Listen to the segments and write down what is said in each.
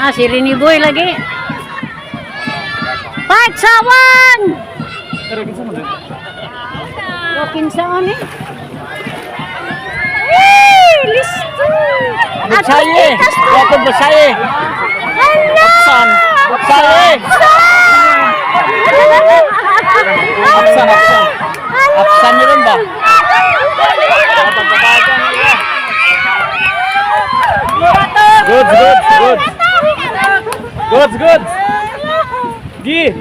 Ah, si Rini Boy lagi. Patsawan! Pero kinsa man din? O, kinsaon eh? Hey, listo! Buksaye! Wapo buksaye! Hala! San! Buksaye! Apsan, apsan. Apsan ni ron ba? Goods, goods, goods. Goods, goods. Gi.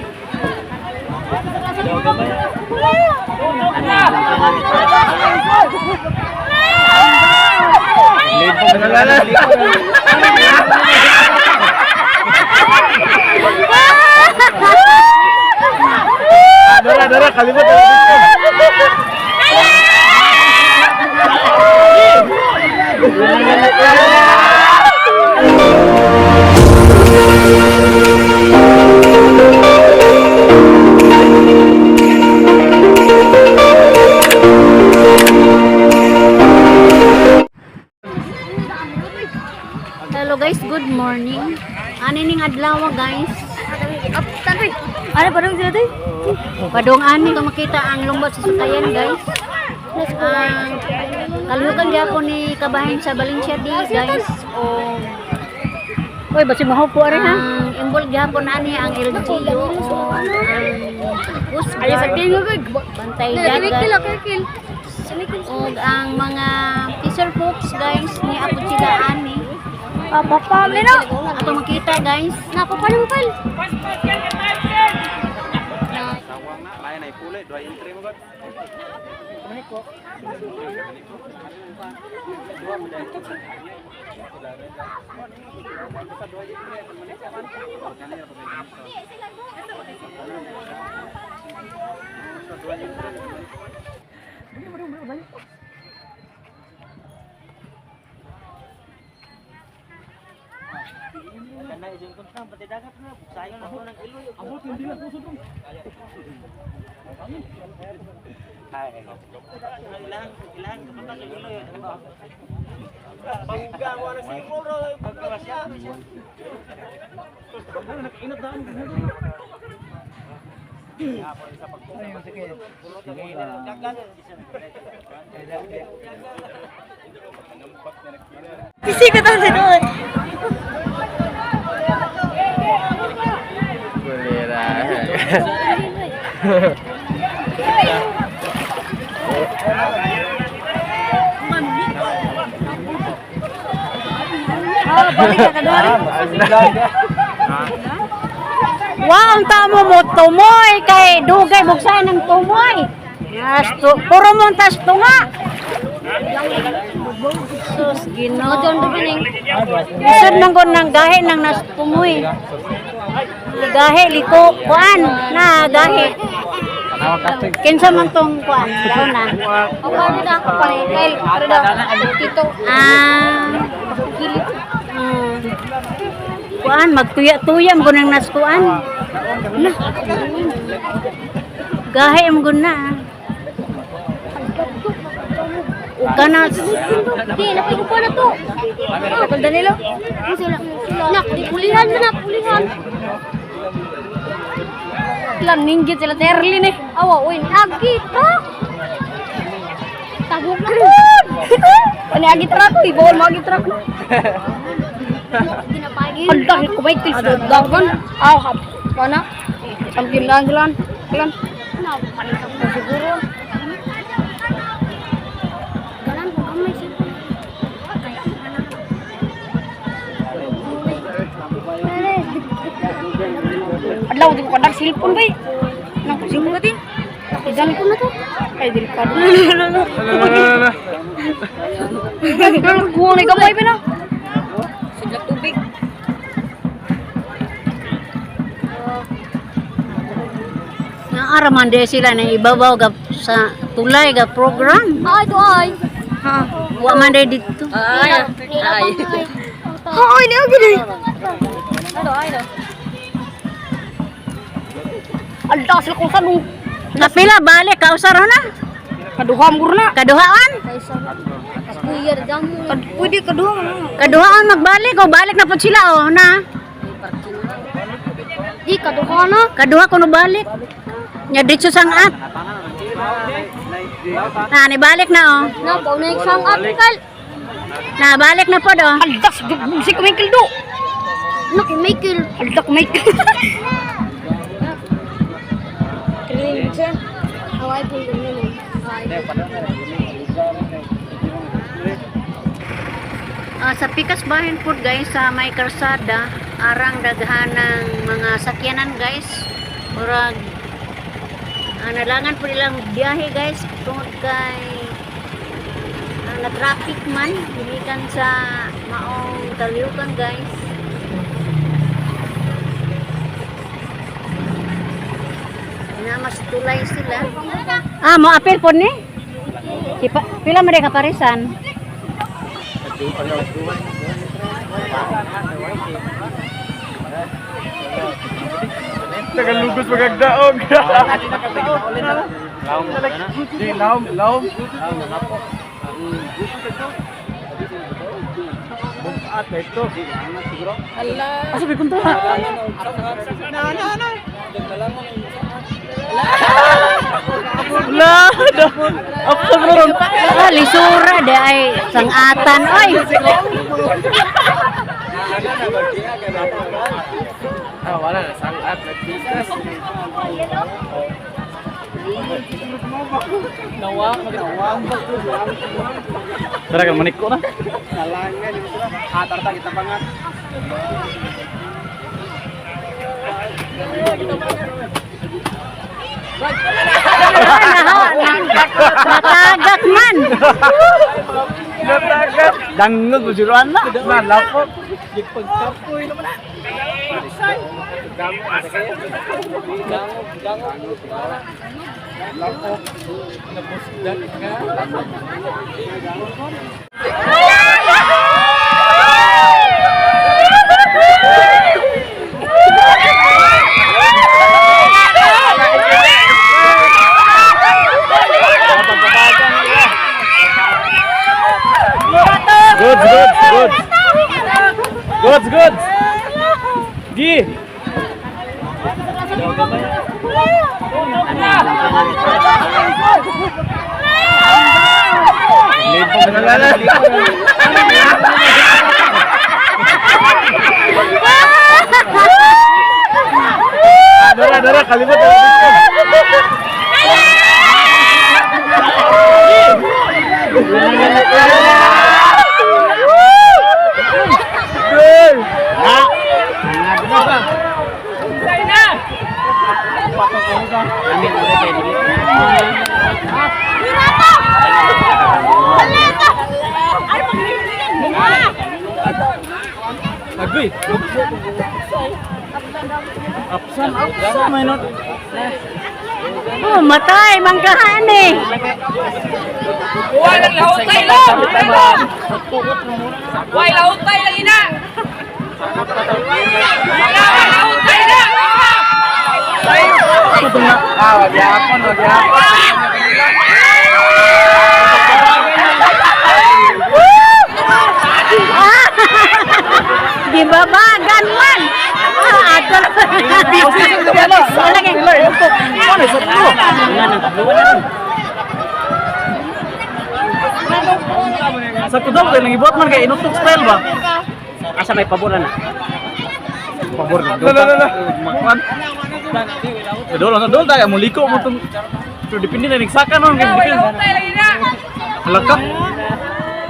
Dara, dara, kalimot. Hello guys, good morning. Ano ning adlaw guys? Ano pa rin sila tayo? Padung ani ko makita ang lumbot sa sakayan guys. Ang kalugan gyapon ni kabahin sa Valencia di guys. O Uy, basi mahupo ari ha. ang imbol gyapon ani ang LGU o ang Coast Ay, sa Guard, tingog ko. Bantay Dagat Kil. ug ang mga fisher folks guys ni apod sila ani. Apa pa na. Ato makita guys. Nako pa nang pal. Sisikat ang doon. Kulera. Ah, balik ka ka doon. Wow, ang tamo mo tumoy kay dugay buksan ng tumoy. Yes, to, puro mong tas tunga. Sus, Ginoo. Isod man ko ng gahi ng nas tumoy. Gahi liko kuan na gahi. Kinsa man tong kuan daw na. Ako ano na ako pa kay ano daw tito. Ah. Kuan magtuya-tuya mo nang nas kuan. Na. Gahi mo na. Ug kana Di, napay ko pa na to. Kapal Danilo. Sila. Nak, di pulihan na nak, pulihan. Lan ninggit sila Terlin eh. Awa, uy, agi ta. Tagok na. Ani agi truck, uy, bawal mo agi truck. Ang dahil ko ba ito sa dagan? Aw, hap. Kana? Champion lang lan. Lan. Siguro. Adlaw di ko kadag cellphone bay. Nang cellphone natin. Idan ko na to. Ay delikado. Kuha na gamay pa na. Sila tubig. Naara man di sila na ibabaw ga sa tulay ga program. Ay, ito ay. Ha. Wa man di dito. Ay. Ay. Ay, ni agad. Ano ay no. Alda sila kung saan. Kapila balik kausar na. Kaduha mo na. Kaduhaan. Pwede kaduha mo. Kaduhaan magbalik o balik na pud sila oh na. Ano? Kaduha kuno balik. Nya diretso sangat. Na nibalik na oh. Na, pauna yung sangat kal. Na balik na pod oh. Aldas, si Michael do. Ano kay Michael? Aldak Michael. Hawaii po ganyan eh. Sa Pikas Bahin po guys, sa may karsada, arang daghan ng mga sakyanan guys. Murag nalangan po nilang biyahe guys tungod kay na traffic man ginikan sa maong talyukan guys. Na mas tulay sila. Ah, mo apel po ni? Kipa, pila man ka parisan? Tagalugos magagdaog. Di laom, laom. Bukat na ito. Asa ba kunto ha? Na na na. La, Apsa bro ron. Ah, lisura di ay sangatan oy. Ah, wala na sangat nagbigas. Tara ka manik ko na. Nalangan yung sila. Ah, tarta kita bangat. Ah, Natagak man. Natagat. Dangog mo siruan na. Malapot. Goods, goods, goods. Goods, goods. Gi. Dara, dara, kalimut. Agoy. Apsan, apsan, may not. Oh, matay manggahan eh. Wala lang lahutay lang! Wala lahutay lang ina! Wala lahutay na! Ah, wag yapon, wag yapon. Di babagan man. Ah, ato. Wala kay. Ano sa to? Sa kudaw kay nang ibuhat man kay inutok style ba? Asa may pabor na? Pabor na. La la la. Makwan. Dol na dol tayo muliko mo tong pero depende na nagsaka nun kay Wala depende. lahutay lang ina! Halaka.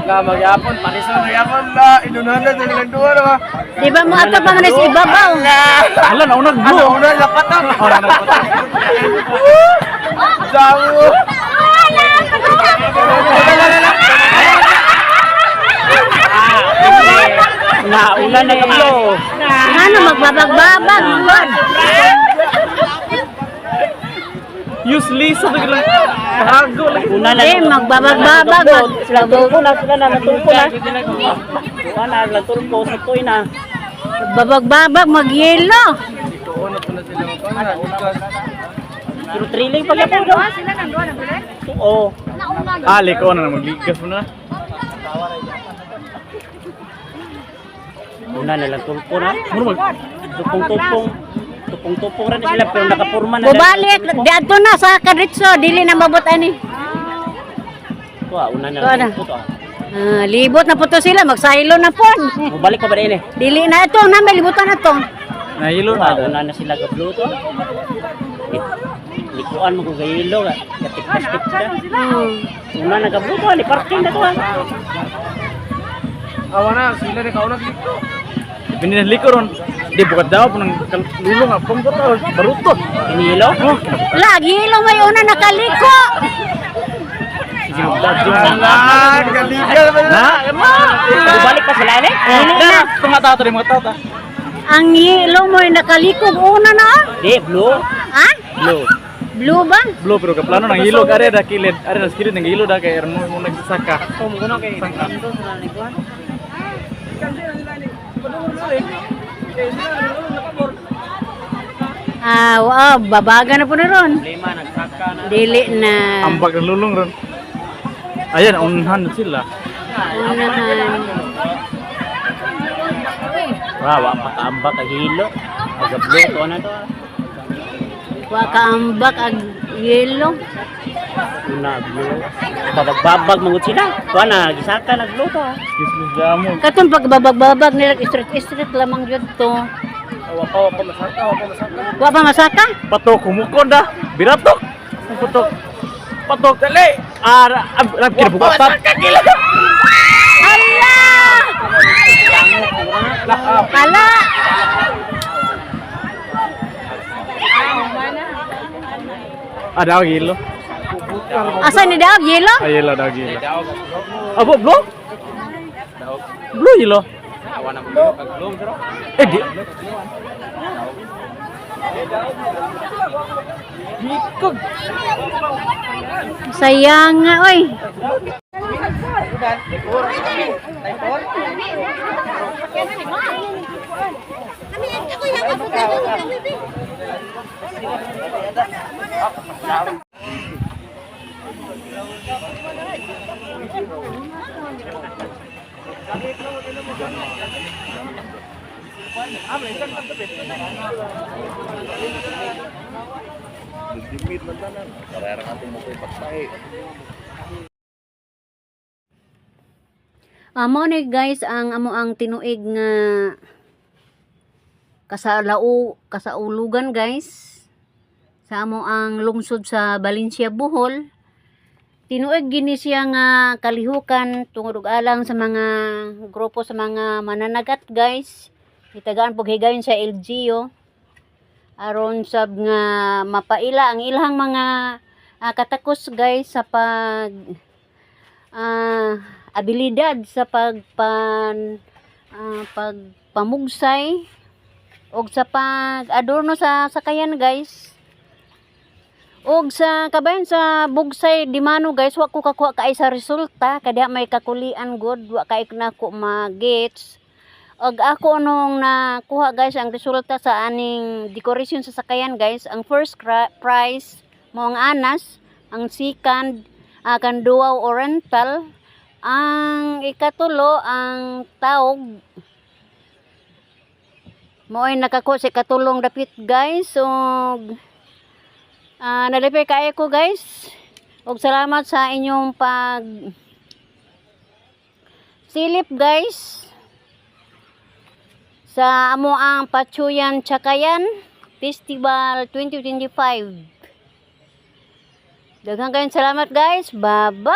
La magyapon palisan magyapon la inunahan sa ilang duha na ba. Di ba mo ato pa man sa ibabaw? Hala na unag blue. Ano una lapatan. Oh, na lapatan. Jawo. Nauna na kablo. Ano magbabagbabag man. Useless sa lang. Hago lagi. Una na. Eh, magbabagbabag. Sila tulko na, sila na natulko na. Wala na tulko sa toy na. Magbabagbabag magyelo. Pero thrilling pa gyapon daw. Oo. Ah, liko na magligas mo na. Una na lang tulko na. Muro mag Tupong-tupong. Tupong-tupong ra na sila pero nakapurma na. Bubalik diadto na sa kadritso, dili na mabot ani. To ah, una na Tuwa na. lang to ah. Ah, libot na po to sila, magsaylo na po. Mubalik pa ba din eh? Dili na ito, na may libutan na to. Nahilo Ah, na. una na sila gablo to. Likuan mo kung gayilo ka. Katik-plastik ka. Una na gablo to, ni parking na to ah. Awa na, sila ni kaunag dito. Dipindi na liko ron. Di bukat daw po ng lulong ah. Pangkot ah. Barutot. Inilo? Oh, Lagi ilo may una nakaliko. Ala, galigal ba Na, ma. Bubalik pa sila eh? Dili na. Tunga tao to mga tao ta. Ang ilo mo nakalikog una na. Di, blue. Ha? Blue. Blue ba? Blue pero kaplano nang ilog are da kilid. Are da kilid nang ilo da kay mo mo nagsasaka. Ah, wow, babaga na po na ron. Lima, nagsaka na. Dili na. Ambag ng lulong ron. Ayan, unhan na sila. Unahan. Wa, wa pa kaambak ang hilo. Agablo to na to ah. Wa kaambak ag yelo. Una blue. Babagbabag mangut sila. Tuwa na, gisaka na blue to ah. Excuse me, damo. Katong pagbabag-babag nila street street lamang jud to. Awa pa, wa pa masaka, wa pa masaka. Wa pa masaka? Patok kumukon da. Biratok. Patok. Patok dali. Ara, ab, ab, kinabukatat. Ala! Ala! Ah, daw gilo. Asa ni daog yelo? Ay, yelo daw gilo. Abo, blue? Blue yelo. Eh, di. Likog. Sayang nga oy. Amo ni guys ang amo ang tinuig nga kasalao kasaulugan guys sa amo ang lungsod sa Valencia, Bohol. Tinuig gini siya nga kalihukan tungod og alang sa mga grupo sa mga mananagat guys. Itagaan pog higayon sa LGU aron sab nga mapaila ang ilang mga katakos guys sa pag abilidad sa pagpamugsay og sa pag-adorno sa sakayan guys. Og sa kabayan sa bugsay di mano guys, wa ko kakuha kaay sa resulta kada may kakulian god, wa kay nako magets. Og ako nung nakuha guys ang resulta sa aning decoration sa sakayan guys, ang first prize mo ang Anas, ang second Kanduaw Oriental, ang ikatulo ang Taog. Mo'y nakakuha sa ikatulong dapit guys. Og nalipay kaayo ko guys. Og salamat sa inyong pag silip guys sa amo ang Pachuyan Chakayan Festival 2025. Daghang kayong salamat guys. Bye-bye!